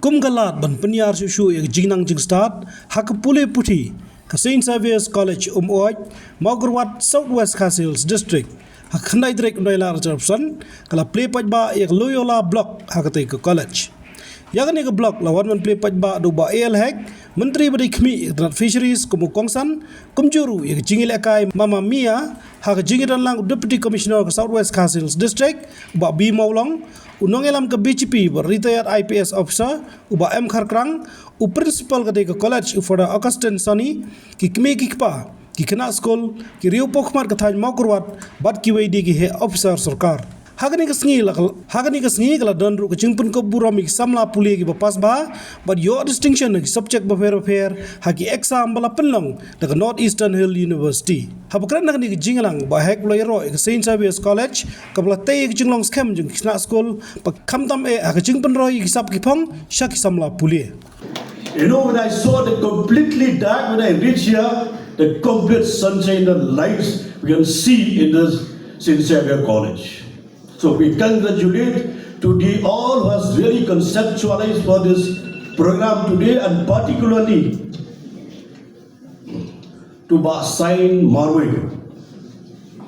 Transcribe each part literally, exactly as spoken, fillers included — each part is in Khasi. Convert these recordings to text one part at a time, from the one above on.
Kum ka lad ban pynïar shuh shuh ïa ka jingnang jingstad ha ka pule puthi, ka Saint Xavier's College Umwai, Mawkyrwat, South West Khasi Hills District, ha ka khyndai tarik u Nailar arhajar arphew san, ka la plie paidbah ïa ka Loyola Block ha katei ka college. Ïa kane ka block la wan ban plie paidbah da u Bah A L Hek, Myntri ba dei khmih ïa ka tnat Fisheries kum u kongsan, kumjuh ruh ïa ka jingïalehkai Mamma Mia ha ka jingïadon lang u Deputy Commissioner ka South West Khasi Hills District, u Bah B Mawlong, u nongïalam ka B J P bad retired I P S officer, u Bah M Kharkrang, u Principal katei ka college, u Father Augustine Sani, ki kmie ki kpa, ki khynnah skul, ki riewpawkhmat ka thaiñ Mawkyrwat, bad kiwei de ki heh officer sorkar. Ha kane ka sngi la, ha kane ka sngi ka la don ruh ka jingpynkup burom ïa ki samla pule kiba pass bha bad ïoh distinction ha ki subject bapher bapher ha ki exam ba la pynlong da ka North Eastern Hill University. Haba kren ha kane ka jingïalang, u Bah Hek u la ïaroh ïa ka Saint Xavier's College kaba la tei ïa ka jinglong skhem jong ki khynnah skul, ba khamtam eh ha ka jingpynroi ïa ki sap ki phong sha ki samla pule. You know, when I saw the completely dark, when I reached here, the complete sunshine and lights we can see in this Saint Xavier College. So we congratulate to the all who has really conceptualized for this program today, and particularly to Bah Sain Marwei,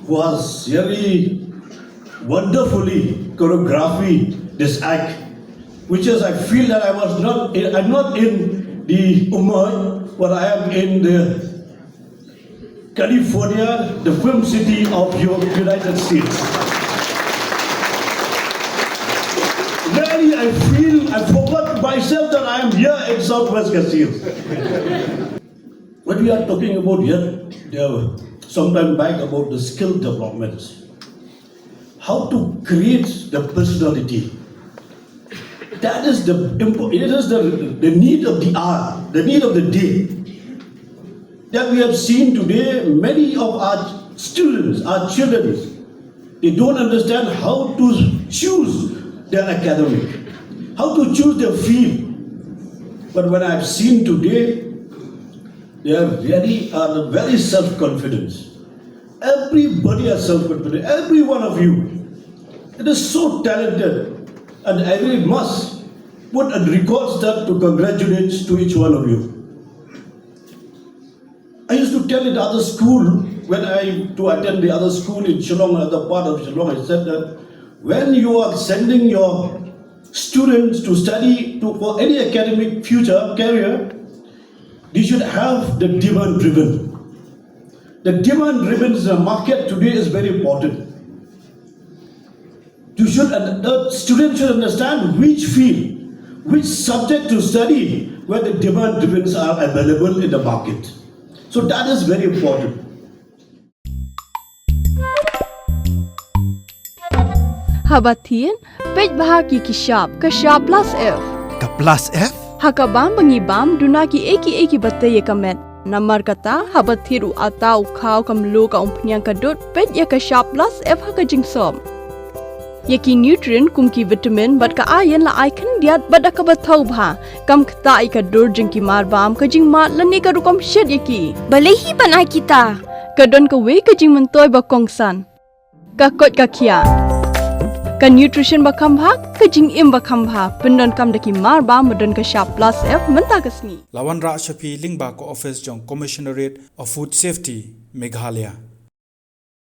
who has really wonderfully choreographed this act, which is, I feel that I was not, I'm not in the Umwai, but I am in the California, the film city of your United States. Really, I feel, I forgot myself that I am here in Southwest Khasi Hills. What we are talking about here, there, some time back, about the skill developments. How to create the personality. That is the impo-, it is the, the need of the hour, the need of the day. That we have seen today, many of our students, our children, they don't understand how to choose their academic, how to choose their field. But when I've seen today, they are very, are very self-confident. Everybody has self-confidence. Every one of you. It is so talented. And I really must put a record step to congratulate to each one of you. I used to tell in the other school, when I to attend the other school in Shillong, another part of Shillong, I said that when you are sending your students to study to, for any academic future career, they should have the demand driven. The demand driven in the market today is very important. You should, the student should understand which field, which subject to study, where the demand drivens are available in the market. So that is very important. Haba thied, peit bha ki ki shap, ka shap plus F. Ka plus F? Ha ka bam ba ngi bam, duna ki ei ki ei kiba tei ïa ka met. Namar kata, haba thied u atta, u khaw, ka mluh, ka umphniang, ka dud, peit ïa ka shap plus F ha ka jingsop. Ïa ki nutrient kum ki vitamin bad ka iron la ai khyndiat bad da kaba thaw bha. Kam ktah ïa ka dur jong ki marbam, ka jingmad lane ka rukom shet ïa ki. Balei hi ban ai kita? Ka don kawei ka jingmyntoi ba kongsan. Ka koit ka khiah. Ka nutrition ba kham bha, ka jingim ba kham bha. Pyndonkam da ki marbam ba don ka shap plus F mynta ka sngi. La wanrah sha phi lyngba ka office jong Commissionerate of Food Safety, Meghalaya.